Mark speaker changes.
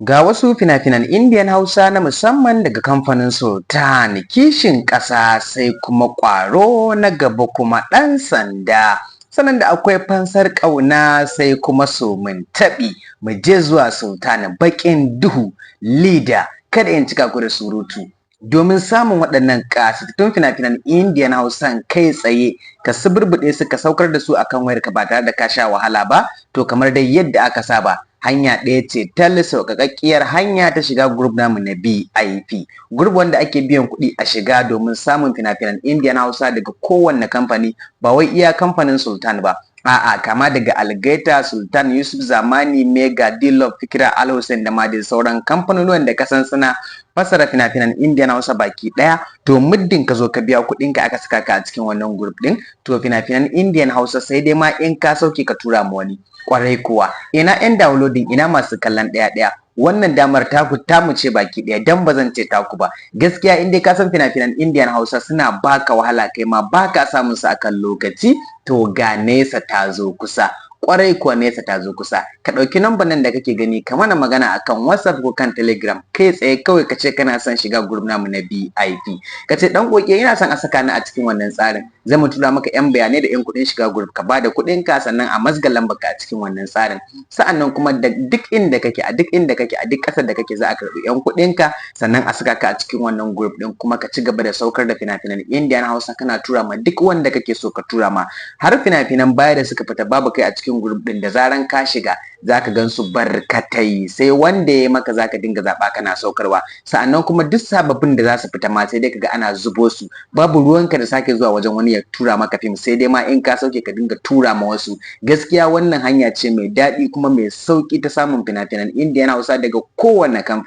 Speaker 1: Ga wasu fina-finan Indian Hausa na musamman daga kamfanin Sultan: Kishin Ƙasa, sai kuma Ƙwaro na Gaba, kuma Ɗan Sanda. Sannan da akwai Fansar Ƙauna, sai kuma Somin Taɓi. Mu je zuwa Sultan: Baƙin Duhu, Leader. Kada in cika ku da surutu. Domin samun waɗannan ƙasitattun fina-finan Indian Hausan kai tsaye, ka suburbuɗe su, ka saukar da su akan wayarka ba tare da ka sha wahala ba, to kamar dai yadda aka saba, hanya ɗaya ce tal, sauƙaƙƙiyar hanya ta shiga group namu na VIP. Group wanda ake biyan kuɗi a shiga domin samun fina-finan Indian Hausa daga kowanne kamfani, ba wai iya kamfanin Sultan ba. A'a, kama daga Algaita, Sultan, Yusuf Zamani, Mega, D-Love, Fikira, Al Hussein da ma dai sauran kamfanonuwan da kasan suna fassara fina-finan Indian Hausa baki ɗaya. To muddin ka zo ka biya kuɗin ka aka saka ka a cikin wannan group ɗin, to fina-finan Indian Hausa sai dai ma in ka sauke ka tura ma wani. Kwarai kuwa, ina 'yan downloading, ina masu kallon ɗaya ɗaya? Wannan damar taku tamu ce baki ɗaya, dan ba zan ce taku ba gaskiya. In dai ka san fina-finan Indian Hausa suna baka wahala, kai ma baka samun su akan lokaci, to ga nesa ta zo kusa. Kwarai kuwa, nesa ta zo kusa. Ka ɗauki namban nan da kake gani, ka mana magana akan WhatsApp ko kan Telegram kai tsaye. Kawai ka ce kana son shiga group namu na VIP. Ka ce, "Dan koke, ina son a saka ni a cikin wannan tsarin." Zai mu tura maka yan bayanai da yan kuɗin shiga group, ka bada kuɗin ka, sannan a mazga lambar ka a cikin wannan tsarin. Sa'annan kuma da duk inda kake, a duk inda kake, a duk ƙasar da kake, za a karɓi yan kuɗin ka, sannan a saka ka a cikin wannan group din, kuma ka ci gaba da saukar da fina-finan Indian Hausa kana tura ma duk wanda kake so ka tura ma. Har fina-finan baya da suka fita babu kai a cikin group din, da zaran ka shiga zaka gan su barkatai, sai wanda ya maka zaka dinga zaba kana saukarwa. Sa'annan kuma duk sababbin da za su fita ma, sai dai kaga ana zubo su. Babu ruwanka da sake zuwa wajen wani ya tura maka fim, sai dai ma in ka sauke ka dinga tura ma wasu. Gaskiya wannan hanya ce mai daɗi kuma mai sauƙi ta samun fina-finan Indian Hausa daga kowane kamfani.